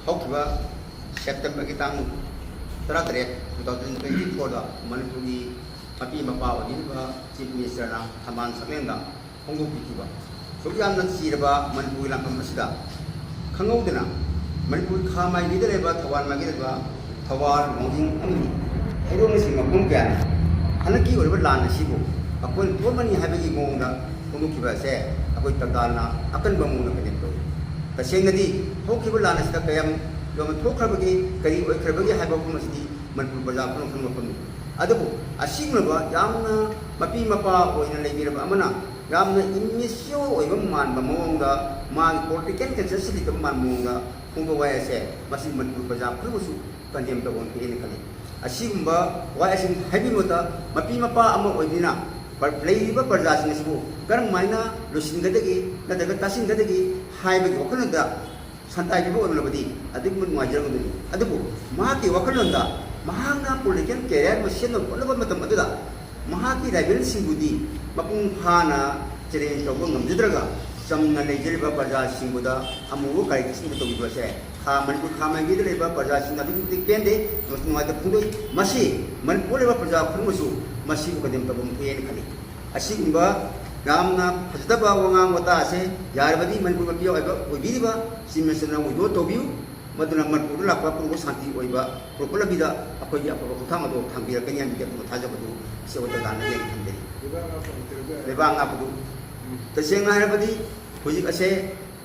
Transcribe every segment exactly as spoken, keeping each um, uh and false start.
ꯍꯧꯈꯤꯕ ꯁꯦꯞꯇꯦꯝꯕꯔꯒꯤ ꯇꯥꯡ ꯇꯔꯥꯇꯔꯦꯠ, two thousand twenty fourꯗ ꯃꯅꯤꯄꯨꯔꯒꯤ ꯃꯄꯤ ꯃꯄꯥ ꯑꯣꯏꯕꯤꯔꯤꯕ ꯆꯤꯐ ꯃꯤꯅꯤꯁꯇꯔꯅ ꯊꯝꯕꯥꯜ ꯁꯛꯂꯦꯟꯗ ꯐꯣꯡꯗꯣꯛꯄꯤꯈꯤꯕ ꯁꯨꯛ ꯌꯥꯝꯅ ꯆꯤꯔꯕ ꯃꯅꯤꯄꯨꯔꯒꯤ ꯂꯥꯟꯐꯝ ꯑꯁꯤꯗ ꯈꯪꯍꯧꯗꯅ ꯃꯅꯤꯄꯨꯔ ꯈꯥ ꯃꯥꯏꯀꯩꯗ ꯂꯩꯕ, ꯊꯧꯕꯥꯜ ꯃꯥꯏꯀꯩꯗ ꯂꯩꯕ ꯊꯧꯕꯥꯜ, ꯋꯥꯡꯖꯤꯡ ꯑꯃꯗꯤ ꯍꯩꯔꯣꯛꯅꯆꯤꯡꯕ ꯃꯐꯝ ꯀꯌꯥꯅ ꯍꯟꯗꯛꯀꯤ ꯑꯣꯏꯔꯤꯕ ꯂꯥꯟ ꯑꯁꯤꯕꯨ ꯑꯩꯈꯣꯏꯅ ꯊꯣꯛꯑꯝꯃꯅꯤ ꯍꯥꯏꯕꯒꯤ ꯃꯑꯣꯡꯗ ꯐꯣꯡꯗꯣꯛꯈꯤꯕ ꯑꯁꯦ ꯑꯩꯈꯣꯏ ꯇꯥꯡꯗꯥꯜꯅ ꯑꯀꯟꯕ ꯃꯑꯣꯡꯗ ꯀꯟꯗꯦꯝ ꯇꯧꯏ꯫ ꯇꯁꯦꯡꯅꯗꯤ ꯍꯧꯈꯤꯕ ꯂꯥꯟ ꯑꯁꯤꯗ ꯀꯌꯥꯝ ꯌꯥꯝꯅ ꯊꯣꯛꯈ꯭ꯔꯕꯒꯦ, ꯀꯔꯤ ꯑꯣꯏꯈ꯭ꯔꯕꯒꯦ ꯍꯥꯏꯕ ꯋꯥꯐꯝ ꯑꯁꯤꯗꯤ ꯃꯅꯤꯄꯨꯔ ꯄ꯭ꯔꯖꯥ ꯄꯨꯝꯅꯃꯛ ꯈꯪꯕ ꯃꯐꯝꯅꯤ꯫ ꯑꯗꯨꯕꯨ ꯑꯁꯤꯒꯨꯝꯂꯕ ꯌꯥꯝꯅ ꯃꯄꯤ ꯃꯄꯥ ꯑꯣꯏꯅ ꯂꯩꯕꯤꯔꯕ ꯑꯃꯅ ꯌꯥꯝꯅ immature ꯑꯣꯏꯕ ꯃꯥꯟꯕ ꯃꯑꯣꯡꯗ, ꯃꯥꯒꯤ political conscience ꯂꯩꯇꯕ ꯃꯥꯟꯕ ꯃꯑꯣꯡꯗ ꯐꯣꯡꯕ ꯋꯥꯍꯩ ꯑꯁꯦ, ꯃꯁꯤ ꯃꯅꯤꯄꯨꯔ ꯄ꯭ꯔꯖꯥ ꯄꯨꯝꯅꯃꯛꯁꯨ ꯀꯟꯗꯦꯝ ꯇꯧꯕ ꯑꯃ ꯊꯣꯛꯑꯦꯅ ꯈꯜꯂꯤ꯫ ꯑꯁꯤꯒꯨꯝꯕ ꯋꯥꯍꯩ ꯑꯁꯤ ꯍꯥꯏꯕꯤꯕꯗ ꯃꯄꯤ ꯃꯄꯥ ꯑꯃ ꯑꯣꯏꯕꯅꯤꯅ ꯄ-, ꯂꯩꯔꯤꯕ ꯄ꯭ꯔꯖꯥꯁꯤꯡ ꯑꯁꯤꯕꯨ ꯀꯔꯝ ꯍꯥꯏꯅ ꯂꯣꯏꯁꯤꯟꯒꯗꯒꯦ ꯅꯠꯇ꯭ꯔꯒ ꯇꯥꯁꯤꯟꯒꯗꯒꯦ ꯍꯥꯏꯕꯒꯤ ꯋꯥꯈꯜꯂꯣꯟꯗ ꯁꯟꯇꯥꯏꯕꯤꯕ ꯑꯣꯏꯔꯝꯂꯕꯗꯤ ꯑꯗꯨꯛꯀꯤ ꯃꯇꯤꯛ ꯅꯨꯡꯉꯥꯏꯖꯔꯝꯒꯗꯕꯅꯤ꯫ ꯑꯗꯨꯕꯨ ꯃꯍꯥꯛꯀꯤ ꯋꯥꯈꯜꯂꯣꯟꯗ ꯃꯍꯥꯛꯅ political career ꯑꯃ ꯁꯦꯝꯅꯕ ꯍꯣꯠꯅꯕ ꯃꯇꯝ ꯑꯗꯨꯗ ꯃꯍꯥꯛꯀꯤ rivalꯁꯤꯡꯕꯨꯗꯤ ꯃꯄꯨꯡ ꯐꯥꯅ challenge ꯇꯧꯕ ꯉꯝꯖꯗ꯭ꯔꯒ ꯆꯝꯅ ꯂꯩꯖꯔꯤꯕ ꯄ꯭ꯔꯖꯥꯁꯤꯡꯕꯨꯗ ꯑꯃꯨꯕ ꯀꯥꯔꯤꯛꯇ ꯁꯤꯟꯕ ꯇꯧꯕꯤꯕ ꯑꯁꯦ ꯈꯥ ꯃꯅꯤꯄꯨꯔ ꯈꯥ ꯃꯥꯏꯀꯩꯗ ꯂꯩꯕ ꯄ꯭ꯔꯖꯥꯁꯤꯡꯅ ꯑꯗꯨꯛꯀꯤ ꯃꯇꯤꯛ ꯄꯦꯟꯗꯦ ꯑꯃꯁꯨꯡ ꯅꯨꯡꯉꯥꯏꯇꯕ ꯐꯣꯡꯗꯣꯛꯏ꯫ ꯃꯁꯤ ꯃꯅꯤꯄꯨꯔ ꯂꯩꯕ ꯄ꯭ꯔꯖꯥ ꯄꯨꯝꯅꯃꯛꯁꯨ ꯃꯁꯤꯕꯨ ꯀꯟꯗꯦꯝ ꯇꯧꯕ ꯑꯃ ꯊꯣꯛꯑꯦꯅ ꯈꯜꯂꯤ꯫ ꯑꯁꯤꯒꯨꯝꯕ ꯌꯥꯝꯅ ꯐꯖꯗꯕ ꯋꯥꯉꯥꯡ ꯋꯥꯇꯥ ꯑꯁꯦ ꯌꯥꯔꯕꯗꯤ ꯃꯅꯤꯄꯨꯔ ꯃꯄꯤ ꯑꯣꯏꯕ, ꯑꯣꯏꯕꯤꯔꯤꯕ ꯆꯤꯐ ꯃꯤꯅꯤꯁꯇꯔꯅ withdraw ꯇꯧꯕꯤꯌꯨ꯫ ꯃꯗꯨꯅ ꯃꯅꯤꯄꯨꯔꯗ ꯂꯥꯛꯄ ꯄꯨꯔꯛꯄ ꯁꯥꯟꯇꯤ ꯑꯣꯏꯕ ꯄꯨꯔꯛꯄ ꯂꯝꯕꯤꯗ ꯑꯩꯈꯣꯏꯒꯤ ꯑꯐꯕ ꯈꯣꯡꯊꯥꯡ ꯑꯗꯨ ꯊꯥꯡꯕꯤꯔꯛꯀꯅꯤ ꯍꯥꯏꯕꯒꯤ ꯑꯗꯨꯒꯨꯝꯕ ꯊꯥꯖꯕꯗꯨ ꯏꯆꯦ ꯑꯣꯏꯗ ꯂꯥꯟꯅ ꯊꯝꯖꯔꯤ꯫ ꯂꯩꯕꯥꯛ ꯉꯥꯛꯄꯗꯨ, ꯇꯁꯦꯡꯅ ꯍꯥꯏꯔꯕꯗꯤ ꯍꯧꯖꯤꯛ ꯑꯁꯦ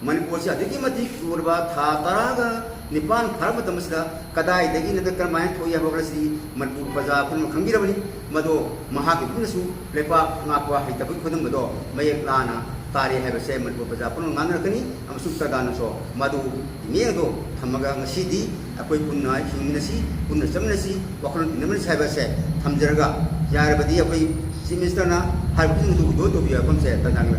ꯃꯅꯤꯄꯨꯔꯁꯤ ꯑꯗꯨꯛꯀꯤ ꯃꯇꯤꯛ ꯆꯨꯔꯕ ꯊꯥ ꯇꯔꯥꯒ ꯅꯤꯄꯥꯟ ꯐꯥꯔꯛꯄ ꯃꯇꯝ ꯑꯁꯤꯗ ꯀꯗꯥꯏꯗꯒꯤ ꯅꯠꯇ꯭ꯔꯒ ꯀꯔꯝꯍꯥꯏꯅ ꯊꯣꯛꯏ ꯍꯥꯏꯕ ꯋꯥꯈꯜ ꯑꯁꯤꯗꯤ ꯃꯅꯤꯄꯨꯔ ꯄ꯭ꯔꯖꯥ ꯄꯨꯝꯅꯃꯛ ꯈꯪꯕꯤꯔꯕꯅꯤ꯫ ꯃꯗꯣ ꯃꯍꯥꯛꯀꯤ ꯄꯨꯛꯅꯁꯨ ꯂꯩꯕꯥꯛ ꯉꯥꯛꯄ ꯍꯩꯇꯕꯒꯤ ꯈꯨꯗꯝ ꯑꯗꯣ ꯃꯌꯦꯛ ꯂꯥꯅ ꯇꯥꯔꯦ ꯍꯥꯏꯕꯁꯦ ꯃꯅꯤꯄꯨꯔ ꯄ꯭ꯔꯖꯥ ꯄꯨꯝꯅꯃꯛ ꯉꯥꯡꯅꯔꯛꯀꯅꯤ꯫ ꯑꯃꯁꯨꯡ ꯇꯔꯗꯥꯅꯁꯨ ꯃꯗꯨ ꯃꯤꯠꯌꯦꯡ ꯑꯗꯣ ꯊꯝꯃꯒ ꯉꯁꯤꯗꯤ ꯑꯩꯈꯣꯏ ꯄꯨꯟꯅ ꯍꯤꯡꯃꯤꯟꯅꯁꯤ, ꯄꯨꯟꯅ ꯆꯠꯃꯤꯟꯅꯁꯤ, ꯋꯥꯈꯜꯂꯣꯟ ꯇꯤꯟꯅꯃꯤꯟꯅꯁꯤ ꯍꯥꯏꯕ ꯑꯁꯦ ꯊꯝꯖꯔꯒ, ꯌꯥꯔꯕꯗꯤ ꯑꯩꯈꯣꯏ ꯆꯤꯐ ꯃꯤꯅꯤꯁꯇꯔꯅ ꯍꯥꯏꯔꯤꯕ ꯈꯨꯗꯤꯡꯃꯛꯇꯨ withdraw ꯇꯧꯕꯤꯌꯨ ꯍꯥꯏꯕ ꯋꯥꯐꯝꯁꯦ ꯇꯔꯗꯥꯅ